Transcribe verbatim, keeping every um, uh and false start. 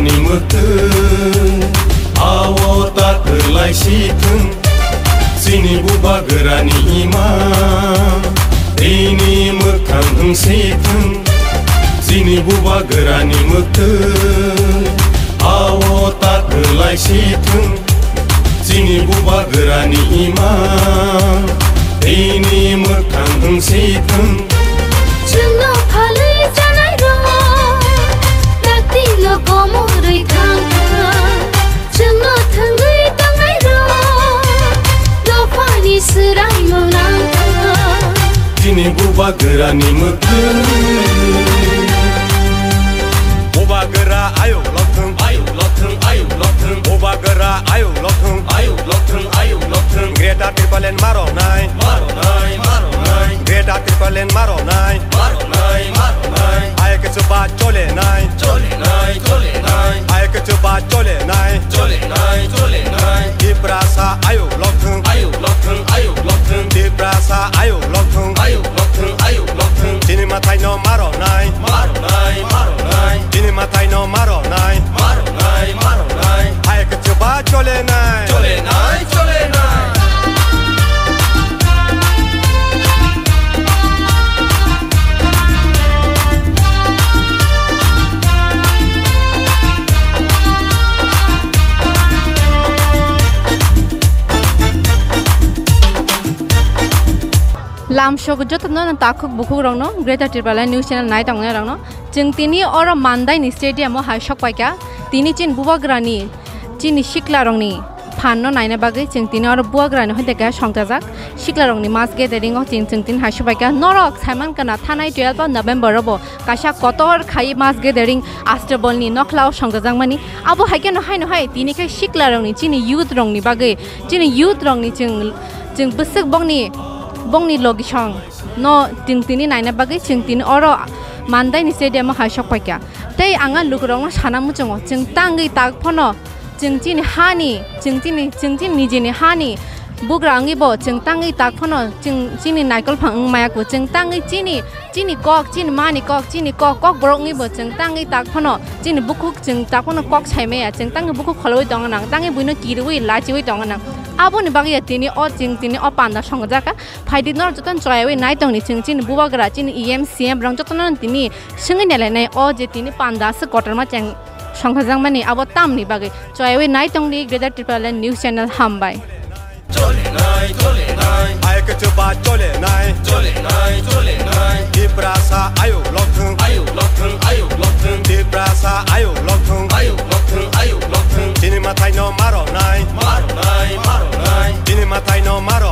Ni mwktwng, ao ta kwlai si thwng. Chini bubagrani ima, tini mwkhang wng si thwng. Chini bubagrani mwktwng, ao ta kwlai si thwng. Chini bubagrani ima, tini mwkhang wng si thwng. Chwngno phalwi chanai rok, taktino komorwi thang thang. Chwngno thwngwi tongnai rok, dophani swraimung nang thang. Chini bubagrani mwktwng. Bubagra ayuk lokthwng, ayuk lokthwng, ayuk lokthwng. Bubagra ayuk lokthwng, ayuk lokthwng, ayuk lokthwng. Greater Tipraland maronai, maronai, maronai. Greater Tipraland maronai, maronai, maronai. Ayuk chuba cholenai, cholenai, cholenai. Ayuk chuba cholenai, cholenai, cholenai. Tiprasa ayuk lokthwng, ayuk lokthwng, ayuk lokthwng. Tiprasa ayuk lokthwng, ayuk lokthwng, ayuk lokthwng. Chini mwtaino maronai, maronai, maronai. Chini mwtaino maronai, maronai, maronai. Ayuk chuba cholenai, cholenai, cholenai. Lamsok jotono takhuk bukhuk rokno, Greater Tipraland News Channel nai tongnai rokno. Chwng tini oro Mandai ni stadium o hai sok paikha. Tini chini bubagrani, chini sikla rokni phan no naina bagwi chwng tini oro bubagrani hoite khe songchajak. Sikla rokni mass gathering o chwng, chwng tini hai sok paikha. Norok saiman kana thanai twelve o November o bo kaisa kotor khai mass gathering Astabol ni nokhla o songchajakmani. Abo hai kheno haino hai tini khe sikla rokni, chini youth rokni bagwi, chini youth rokni chwng, chwng bwswk bongni, bongni logisong no chwng tini naina bagwi chwng tini oro Mandai ni stadium o hai sok paikha. Tei ang a lukurokno sana muchungo, chwng tangwi tak phano chwng chini hani, chwng chini, chwng chini nijini hani bugra wngwi bo chwng tangwi tak phano chwng chini naikol phang wng maya kho, chwng tangwi chini, chini kok, chini mani kok, chini kok, kokborok wngwi bo chwng tangwi tak phano chini bukhuk chwng tak phano kok sai maya, chwng tangwi bukhuk kholowi tong nang, tangwi buino kirwi lachiwi tong nang. Aboni bagwi tini o chwng tini o panda songjakha. Phaidi norok jotono choyawi nai tongni chwng chini bubagra, chini E M, C M rok jotono tini swngwi nailainai o je tini panda aswk kotorma cheng songkhajakmani abo tamni bagwi. Choyawi nai tongdi Greater Tipraland News Channel, hambai. Cholenai, cholenai. Ayuk chuba cholenai, cholenai, cholenai. Tiprasa ayuk lokthwng, ayuk lokthwng, ayuk lokthwng. Tiprasa ayuk lokthwng, ayuk lokthwng, ayuk lokthwng. Chini mwtaino maronai, maronai, maronai. Chini mwtaino maronai.